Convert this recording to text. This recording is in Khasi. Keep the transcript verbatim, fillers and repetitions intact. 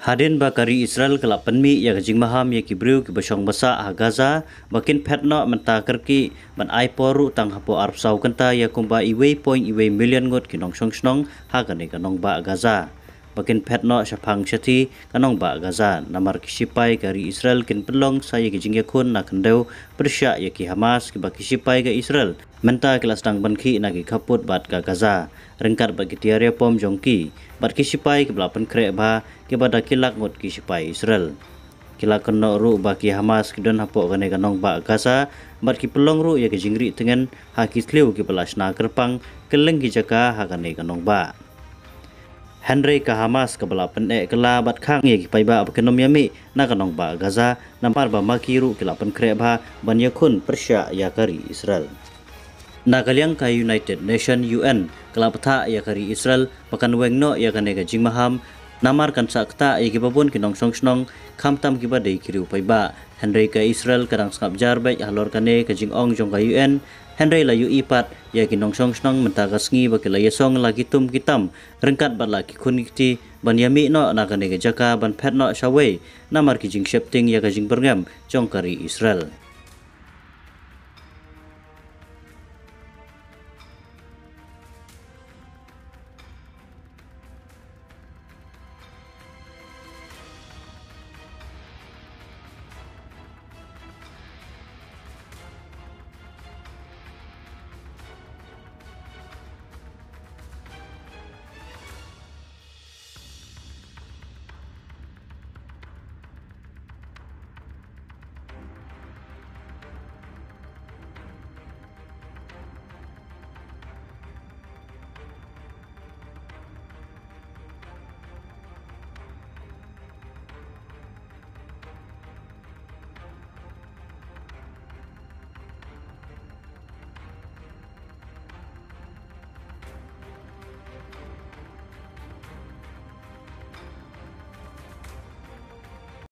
Hadien ba ka ri Israel ka la pynmih ïa ka jingmaham ïa ki briew kiba shong basah ha Gaza ba kin phet noh mynta kyrkieh ban ai por ruh tang hapoh arphew saw kynta ïa kumba iwei point iwei million ngut ki nongshong shnong ha kane ka nongbah Gaza ba kin phet noh shaphang shathie ka nongbah Gaza, namar ki shipai ka ri Israel kin pynlong sa ïa ki jingïakhun na khyndew pyrshah ïa ki Hamas kiba ki shipai ka Israel mynta ki la sdang ban khih na ki khappud bad ka Gaza ryngkat bad ki tiar ïapom jong ki bad ki shipai kiba la pynkhreh bha kiba da ki lak ngut ki shipai Israel. Ki la kynnoh ruh ba ki Hamas ki don hapoh kane ka nongbah Gaza bad ki pynlong ruh ïa ka jingrieh tngen ha ki thliew kiba la shna kyrpang kylleng ki jaka ha kane ka nongbah. Hynrei ka Hamas kaba la pyneh kylla bad khang ïa ki paidbah ba kin ym ïamih na ka nongbah Gaza namar ba ma ki ruh ki la pynkhreh bha ban ïakhun pyrshah ïa ka ri Israel. Na ka liang ka United Nation U N ka la bthah ïa ka ri Israel ba kan weng noh ïa kane ka jingmaham namar kan sah ktah ïa kiba bun ki nongshong shnong khamtam kiba dei ki riew paidbah. Hynrei ka Israel ka dang sngap jar beit halor kane ka jingong jong ka U N, hynrei la ïohi pat ïa ki nongshong shnong mynta ka sngi ba ki la ïasong la ki tum ki tam ryngkat bad la ki khun ki kti ban ïamih noh na kane ka jaka ban phet noh shawei namar ki jingsheptieng ïa ka jingbyrngem jong ka ri Israel.